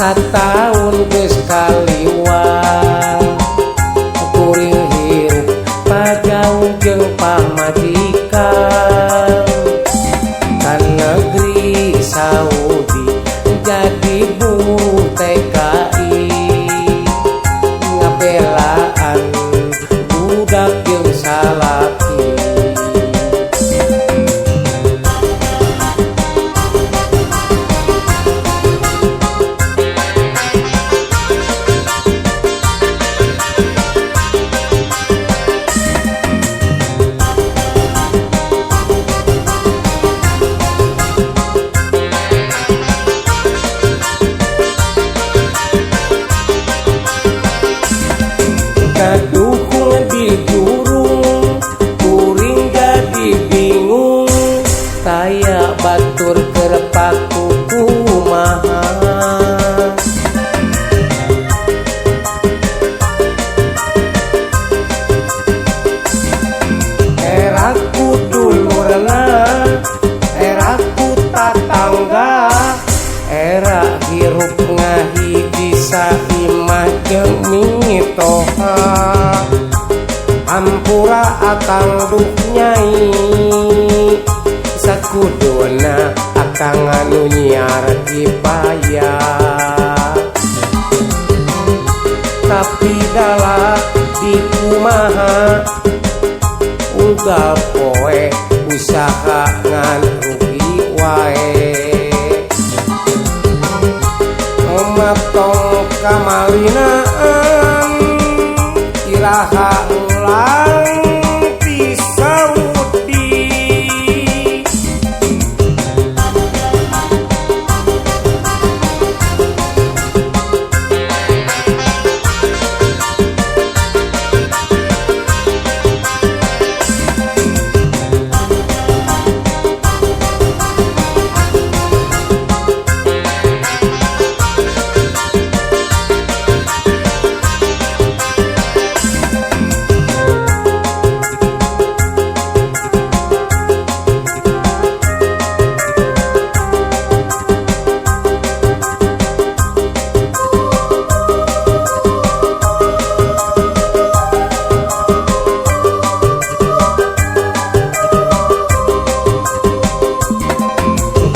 Sataun geus kaliwat kuring hirup pajauh jeung pamajikan ka negeri Saudi jadi buruh TKI ngabelaan budak jeung salaki. Kadukung di jurung kuring jadi bingung taya batur keur paku kumaha. Eraku dulurna, eraku tatangga, era hirup ngahiji saimah jeung mitoha. Hampura akang duh nyai sakuduna akang anu nyiar kipaya. Tapi dalah di kumaha unggal poe usaha ngan rugi wae. Matong kamalinaan iraha ulang ti Saudi.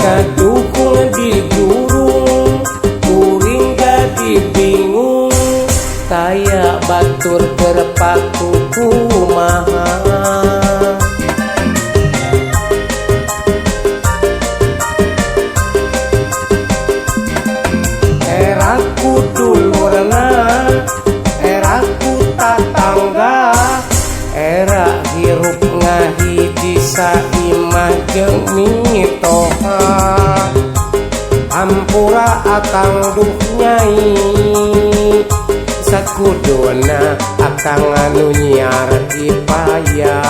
Kadukung di jurung kuring jadi bingung taya batur keur paku kumaha. Eraku dulurna, eraku tatangga, era hirup ngahiji saimah jeung mitoha. Hampura akang duh nyai sakuduna akang anu nyiar kipaya.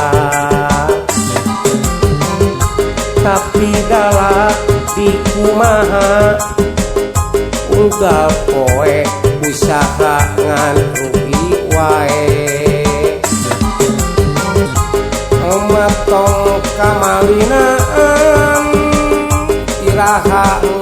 Tapi dalah di kumaha unggal poe usaha ngan rugi wae. Matong kamalinaan iraha.